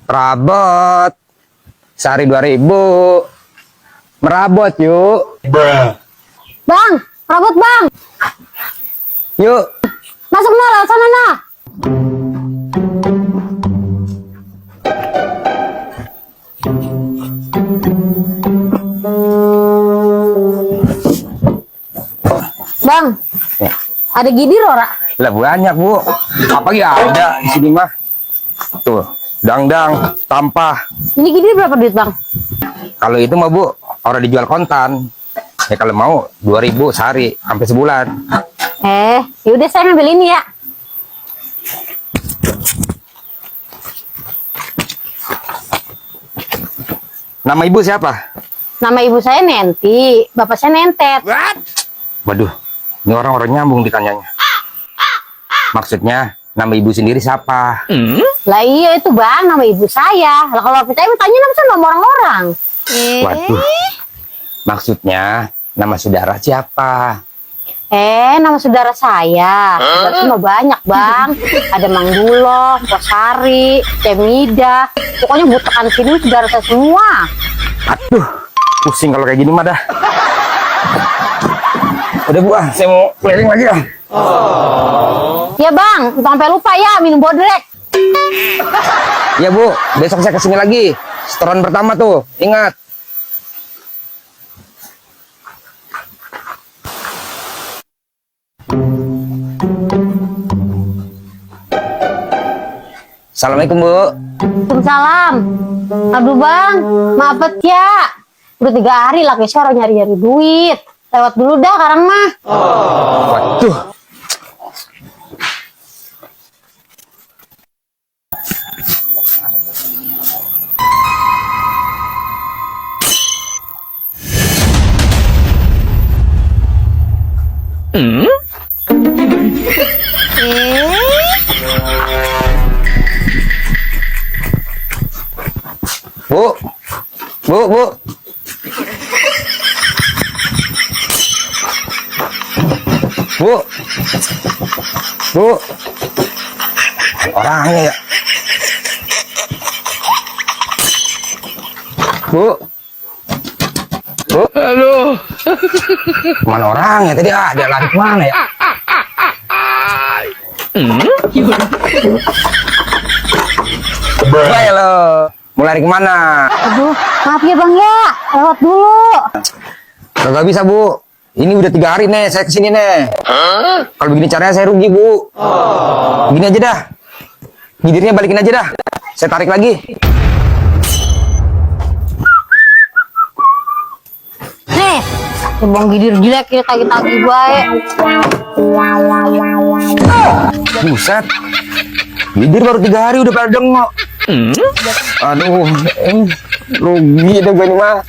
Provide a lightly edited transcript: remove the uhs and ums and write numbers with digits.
Perabot. Sehari 2.000. Merabot yuk. Bang, perabot bang. Yuk. Masuk nah, lewat sana nah. Bang, Ya. ada gidir ora? Lah banyak bu. Apa ya ada di sini mah. Tuh, dangdang, tampah. Ini gidir berapa duit bang? Kalau itu mah bu, orang dijual kontan. Ya kalau mau 2.000 sehari sampai sebulan. Yaudah saya ngambil ini ya. Nama ibu siapa? Nama ibu saya Nenti, bapak saya Nentet. Waduh, ini orang-orang nyambung ditanyanya. Maksudnya nama ibu sendiri siapa? Lah iya itu bang, nama ibu saya. Lah kalau kita tanya nama orang-orang. Waduh, maksudnya nama saudara siapa? Nama saudara saya. Saudara saya mah banyak bang. Ada Mang Duloh, Posari, Temida. Pokoknya buat tekan sini saudara saya semua. Aduh, pusing kalau kayak gini mah dah. Udah bu, saya mau keliling lagi ya. Ya bang, jangan sampai lupa ya minum bodrek. Ya bu, besok saya kesini lagi. Setoran pertama tuh, ingat. Assalamualaikum bu. Waalaikumsalam. Aduh bang, maaf ya. Udah 3 hari lah kayak orang nyari-nyari duit. Lewat dulu dah sekarang mah. Waduh. Bu. Bu. Orangnya ya. Bu. Halo. Mana orangnya tadi? Dia lari kemana ya? Baik lo. Mau lari kemana? Aduh, maaf ya bang ya. Lewat dulu. Gak bisa bu. Ini udah 3 hari nih saya kesini nih. Kalau begini caranya saya rugi bu. Gini aja dah. Gidirnya balikin aja dah. Saya tarik lagi. Nih, bang gidir jelek ya tagi-tagi baik. Buset. Gidir baru 3 hari udah pada dengok. Aduh, rugi deh gue ini mah.